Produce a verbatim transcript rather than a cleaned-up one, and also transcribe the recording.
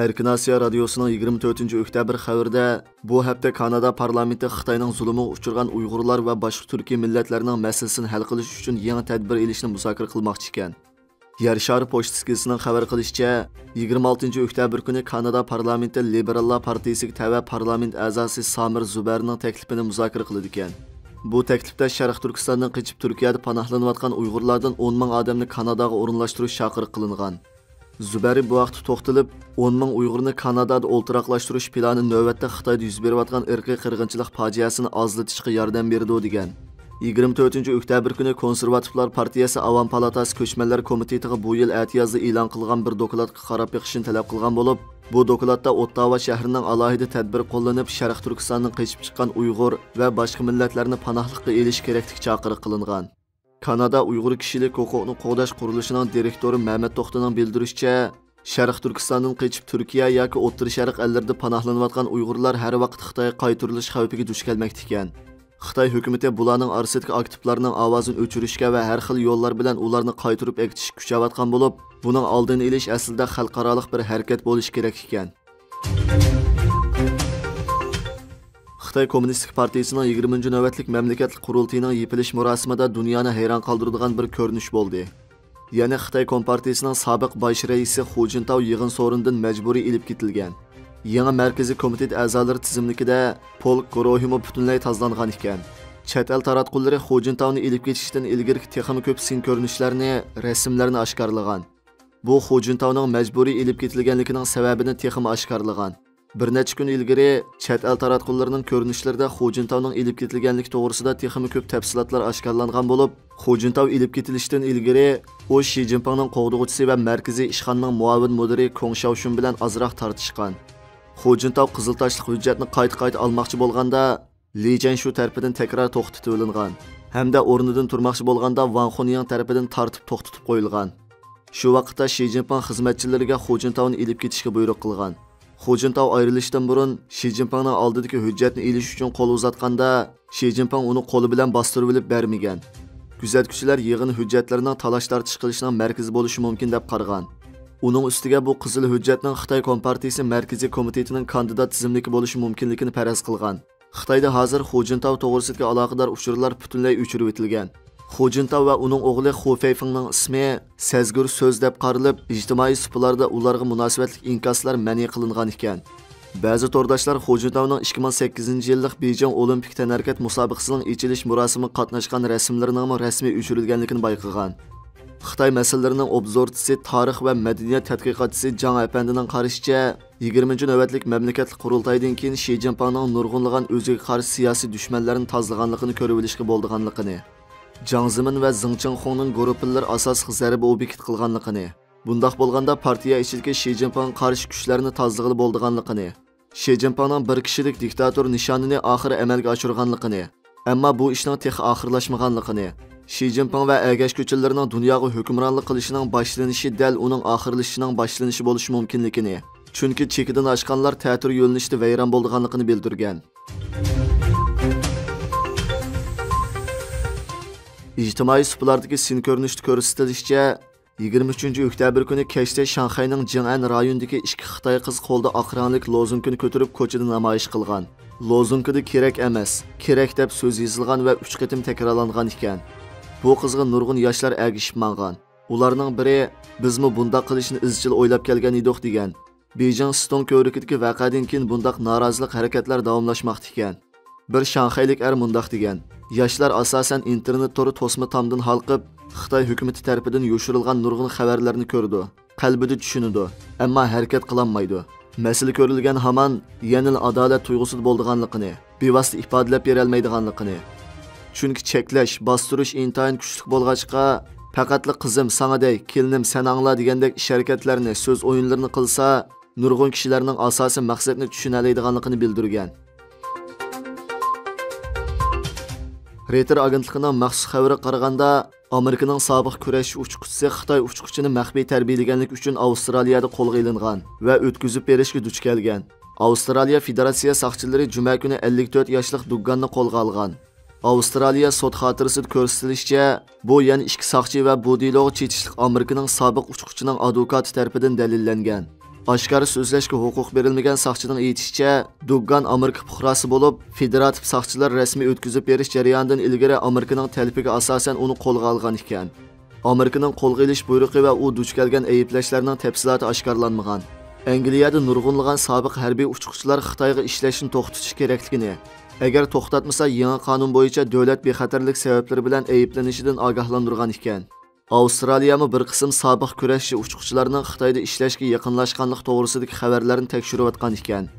ئەركىن ئاسىيا رادىيوسىنىڭ يىگىرمە تۆتىنچى ئۆكتەبىر خەۋىرىدە، بۇ ھەپتە كانادا پارلامېنتى خىتاينىڭ زۇلۇمىغا ئۇچرىغان ئۇيغۇرلار ۋە باشقا تۈركىي مىللەتلەرنىڭ مەسىلىسىنى ھەل قىلىش ئۈچۈن يېڭى تەدبىر ئېلىشنى مۇزاكىرە قىلماقچى ئىكەن. يەر شارى پوچتىسكىسىنىڭ خەۋەر قىلىشىچە، يىگىرمە ئالتىنچى ئۆكتەبىر كۈنى كانادا پارلامېنتى لىبېراللار پارتىيىسىگە تەۋە پارلامېنت ئەزاسى سامېر زۇبەرنىڭ تەكلىپىنى مۇزاكىرە قىلىدىكەن. بۇ تەكلىپتە شەرقىي تۈركىستاندىن قېچىپ تۈركىيەدە پاناھلىنىۋاتقان ئۇيغۇرلاردىن ئون مىڭ ئادەمنى كاناداغا ئورۇنلاشتۇرۇش چاقىرىقى قىلىنغان. زۇبەرى بۇ ھەقتە توختىلىپ، ئون مىڭ ئۇيغۇرنى كانادادا ئولتۇراقلاشتۇرۇش پىلانى نۆۋەتتە خىتايدا يۈز بېرىۋاتقان ئىرقىي قىرغىنچىلىق پاجىئەسىنى ئازلىتىشقا ياردەم بېرىدۇ، دېگەن. يىگىرمە تۆتىنچى ئۆكتەبىر كۈنى كونسېرۋاتىپلار پارتىيەسى ئاۋام پالاتاسى كۆچمەنلەر كومىتېتىغا بۇ يىل ئەتىيازدا ئېلان قىلغان بىر دوكلاتقا قاراپ بېقىشنى تەلەپ قىلغان بولۇپ، بۇ دوكلاتتا ئوتتاۋا شەھىرىنىڭ ئالاھىدە تەدبىر قوللىنىپ، شەرقىي تۈركىستاندىن قېچىپ چىققان ئۇيغۇر ۋە باشقا مىللەتلەرنى پاناھلىققا ئېلىش كېرەكلىكى چاقىرىق قىلىنغان. كانادا ئۇيغۇر كىشىلىك ھوقۇقنى قوغداش قۇرۇلۇشىنىڭ دىرېكتورى مەمەت توختىنىڭ بىلدۈرۈشىچە، شەرقىي تۈركىستاندىن قېچىپ تۈركىيە ياكى ئوتتۇرا شەرق ئەللىرىدە پاناھلىنىۋاتقان ئۇيغۇرلار ھەر ۋاقىت خىتايغا قايتۇرۇلۇش خەۋپىگە دۇچ كەلمەكتە ئىكەن. خىتاي ھۆكۈمىتى بۇلارنىڭ ئارىسىدىكى ئاكتىپلارنىڭ ئاۋازىنى ئۆچۈرۈشكە ۋە ھەر خىل يوللار بىلەن ئۇلارنى قايتۇرۇپ ئەكېتىشكە كۈچەۋاتقان بولۇپ، بۇنىڭ ئالدىنى ئېلىش ئەسلىدە خەلقئارالىق بىر ھەرىكەت بولۇشى كېرەك ئىكەن. خىتاي كوممۇنىستىك پارتىيىسىنىڭ يىگىرمىنچى نۆۋەتلىك مەملىكەتلىك قۇرۇلتىيىنىڭ يېپىلىش مۇراسىمىدا دۇنيانى ھەيران قالدۇرىدىغان بىر كۆرۈنۈش بولدى. يەنى خىتاي كومپارتىيىسىنىڭ سابىق باش رەئىسى خۇ جىنتاۋ يىغىن سورۇنىدىن مەجبۇرىي ئېلىپ كېتىلگەن. يېڭى مەركىزىي كومىتېت ئەزالىرى تىزىملىكىدە پولك گۇرۇھىمۇ پۈتۈنلەي تازىلانغان ئىكەن. چەت ئەل تاراتقۇلىرى خۇ جىنتاۋنى ئېلىپ كېتىشتىن ئىلگىرىكى تېخىمۇ كۆپ سىن كۆرۈنۈشلەرنى، رەسىملەرنى ئاشكارىلىغان. بۇ خۇ جىنتاۋنىڭ مەجبۇرىي ئېلىپ كېتىلگەنلىكىنىڭ سەۋەبىنى تېخىمۇ ئاشكارىلىغان. بىر نەچچە كۈن ئىلگىرى چەت ئەل تاراتقۇلىرىنىڭ كۆرۈنۈشلىرىدە خۇ جىنتاۋنىڭ ئېلىپ كېتىلگەنلىكى توغرىسىدا تېخىمۇ كۆپ تەپسىلاتلار ئاشكارىلانغان بولۇپ، خۇ جىنتاۋ ئېلىپ كېتىلىشتىن ئىلگىرى ئۇ شى جىنپىڭنىڭ قوغدىغۇچىسى ۋە مەركىزىي ئىشخانىنىڭ مۇئاۋىن مۇدىرى كوڭ شياۋشۈن بىلەن ئازراق تارتىشقان. خۇ جىنتاۋ قىزىل تاشلىق ھۆججەتنى قايتا-قايتا ئالماقچى بولغاندا، لى جەنشۇ تەرىپىدىن تەكرار توختىتىۋېلىنغان ھەمدە ئورنىدىن تۇرماقچى بولغاندا ۋاڭ خۇنيىڭ تەرىپىدىن تارتىپ توختىتىپ قويۇلغان. شۇ ۋاقىتتا شى جىنپىڭ خىزمەتچىلىرىگە خۇ جىنتاۋنى ئېلىپ كېتىشكە بۇيرۇق قىلغان. خۇ جىنتاۋ ئايرىلىشتىن بۇرۇن شى جىنپىڭنىڭ ئالدىدىكى ھۆججەتنى ئېلىش ئۈچۈن قول ئۇزاتقاندا، شى جىنپىڭ ئۇنى قولى بىلەن باستۇرۇۋېلىپ بەرمىگەن. كۆزەتكۈچىلەر يىغىن ھۆججەتلىرىنىڭ تالاش-تارتىش قىلىشنىڭ مەركىزى بولۇشى مۇمكىن دەپ قارىغان. ئۇنىڭ ئۈستىگە بۇ قىزىل ھۆججەتنىڭ خىتاي كومپارتىيىسى مەركىزىي كومىتېتىنىڭ كاندىدات تىزىملىكى بولۇشى مۇمكىنلىكىنى پەرەز قىلغان. خىتايدا ھازىر خۇ جىنتاۋ توغرىسىدىكى ئالاقىدار ئۇچۇرلار پۈتۈنلەي ئۆچۈرۈۋېتىلگەن. خۇ جىنتاۋ ۋە ئۇنىڭ ئوغلى خۇ فېيفېڭنىڭ ئىسمى سەزگۈر سۆز دەپ قارىلىپ، ئىجتىمائىي سۇپىلاردا ئۇلارغا مۇناسىۋەتلىك ئىنكاسلار مەنئى قىلىنغان ئىكەن. بەزى تورداشلار خۇ جىنتاۋنىڭ ئىككى مىڭ سەككىزىنچى يىللىق بېيجىڭ ئولىمپىك تەنھەرىكەت مۇسابىقىسىنىڭ ئېچىلىش مۇراسىمىغا قاتناشقان رەسىملىرىنىڭمۇ رەسمىي ئۆچۈرۈلگەنلىكىنى بايقىغان. خىتاي مەسىلىلىرىنىڭ ئوبزورچىسى، تارىخ ۋە مەدەنىيەت تەتقىقاتچىسى جاڭ ئەپەندىنىڭ قارىشىچە، يىگىرمىنچى نۆۋەتلىك مەملىكەتلىك قۇرۇلتايدىن كېيىن شى جىنپىڭنىڭ نۇرغۇنلىغان ئۆزىگە قارشى سىياسىي دۈشمەنلەرنى تازىلىغانلىقىنى كۆرۈۋېلىشقا بولىدىغانلىقىنى، جاڭ زېمىن ۋە زېڭ چىڭخۇڭنىڭ گۇرۇپپىلىرى ئاساسلىق زەربە ئوبيېكت قىلغانلىقىنى، بۇنداق بولغاندا پارتىيە ئىچىدىكى شى جىنپىڭغا قارشى كۈچلەرنى تازىلىغىلى بولىدىغانلىقىنى، شى جىنپىڭنىڭ بىر كىشىلىك دىكتاتور نىشانىنى ئاخىرى ئەمەلگە ئاشۇرغانلىقىنى، ئەمما بۇ ئىشنىڭ تېخى ئاخىرلاشمىغانلىقىنى، شى جىنپىڭ ۋە ئەگەشكۈچىلىرىنىڭ دۇنياغا ھۆكۈمرانلىق قىلىشىنىڭ باشلىنىشى دەل ئۇنىڭ ئاخىرلىشىشىنىڭ باشلىنىشى بولۇشى مۇمكىنلىكىنى، چۈنكى چېكىدىن ئاشقانلار تەتۈر يۆنىلىشتە ۋەيران بولىدىغانلىقىنى بىلدۈرگەن. ئىجتىمائىي سۇپىلاردىكى سىن كۆرۈنۈشتە كۆرسىتىلىشىچە، يىگىرمە ئۈچىنچى ئۆكتەبىر كۈنى كەچتە شاڭخەينىڭ جىڭئەن رايونىدىكى ئىككى خىتاي قىزى قولىدا ئاق رەڭلىك لوزۇنكىنى كۆتۈرۈپ كوچىدا نامايىش قىلغان. لوزۇنكىدا «كېرەك ئەمەس، كېرەك» دەپ سۆز يېزىلغان ۋە ئۈچ قېتىم تەكرارلانغان ئىكەن. بۇ قىزغا نۇرغۇن ياشلار ئەگىشىپ ماڭغان. ئۇلارنىڭ بىرى، «بىزمۇ بۇنداق قىلىشنى ئىزچىل ئويلاپ كەلگەن ئىدۇق» دېگەن. بېيجىڭ ستون كۆۋرۈكىدىكى ۋەقەدىن كېيىن بۇنداق نارازىلىق ھەرىكەتلەر داۋاملاشماقتا ئىكەن. بىر شاڭخەيلىك ئەر مۇنداق دېگەن: «ياشلار ئاساسەن ئىنتېرنېت تورى توسما تامدىن ھالقىپ، خىتاي ھۆكۈمىتى تەرىپىدىن يوشۇرۇلغان نۇرغۇن خەۋەرلەرنى كۆرىدۇ، قەلبىدە چۈشىنىدۇ، ئەمما ھەرىكەت قىلالمايدۇ. مەسىلە كۆرۈلگەن ھامان يەنىلا ئادالەت تۇيغۇسىدا بولىدىغانلىقىنى، بىۋاسىتە ئىپادىلەپ بېرەلمەيدىغانلىقىنى. چۈنكى چەكلەش، باستۇرۇش ئىنتايىن كۈچلۈك بولغاچقا، پەقەتلا 'قىزىم، ساڭا دەي، كېلىنىم، سەن ئاڭلا' دېگەندەك ئىش-ھەرىكەتلەرنى، سۆز ئويۇنلىرىنى قىلسا، نۇرغۇن كىشىلەرنىڭ ئاساسىي مەقسەتنى چۈشىنەلەيدىغانلىقىنى بىلدۈرگەن. رېيتېر ئاگېنتلىقىنىڭ مەخسۇس خەۋىرىگە قارىغاندا، ئامېرىكىنىڭ سابىق كۈرەشچى ئۇچقۇچىسى خىتاي ئۇچقۇچىنى مەخپىي تەربىيەلىگەنلىكى ئۈچۈن ئاۋسترالىيەدە قولغا ئېلىنغان ۋە ئۆتكۈزۈپ بېرىشكە دۇچ كەلگەن. ئاۋسترالىيە فېدېراتسىيە ساقچىلىرى جۈمە كۈنى ئەللىك تۆت ياشلىق دۇگگاننى قولغا ئالغان. ئاۋسترالىيە سوت خاتىرىسىدە كۆرسىتىلىشىچە، بۇ يەنە ئىككى ساقچى ۋە بۇ دېلوغا چېتىشلىق ئامېرىكىنىڭ سابىق ئۇچقۇچىنىڭ ئادۋوكاتى تەرىپىدىن دەلىللەنگەن. ئاشكارا سۆزلەشكە ھوقۇق بېرىلمىگەن ساقچىنىڭ ئېيتىشىچە، دوگگان ئامېرىكا پۇقراسى بولۇپ، فېدېراتىپ ساقچىلار رەسمىي ئۆتكۈزۈپ بېرىش جەريانىدىن ئىلگىرى ئامېرىكىنىڭ تەلىپىگە ئاساسەن ئۇنى قولغا ئالغان ئىكەن. ئامېرىكىنىڭ قولغا ئېلىش بۇيرۇقى ۋە ئۇ دۇچ كەلگەن ئەيىبلەشلەرنىڭ تەپسىلاتى ئاشكارىلانمىغان. ئەنگلىيەدە نۇرغۇنلىغان سابىق ھەربىي ئۇچقۇچىلار خىتايغا ئىشلەشنى توختىتىش كېرەكلىكىنى، ئەگەر توختاتمىسا، يېڭى قانۇن بويىچە دۆلەت بىخەتەرلىك سەۋەبلىرى بىلەن ئەيىبلىنىشىدىن ئاگاھلاندۇرغان ئىكەن. ئاۋسترالىيەمۇ بىر قىسىم سابىق كۈرەشچى ئۇچقۇچىلارنىڭ خىتايدا ئىشلەشكە يېقىنلاشقانلىقى توغرىسىدىكى خەۋەرلەرنى تەكشۈرۈۋاتقان ئىكەن.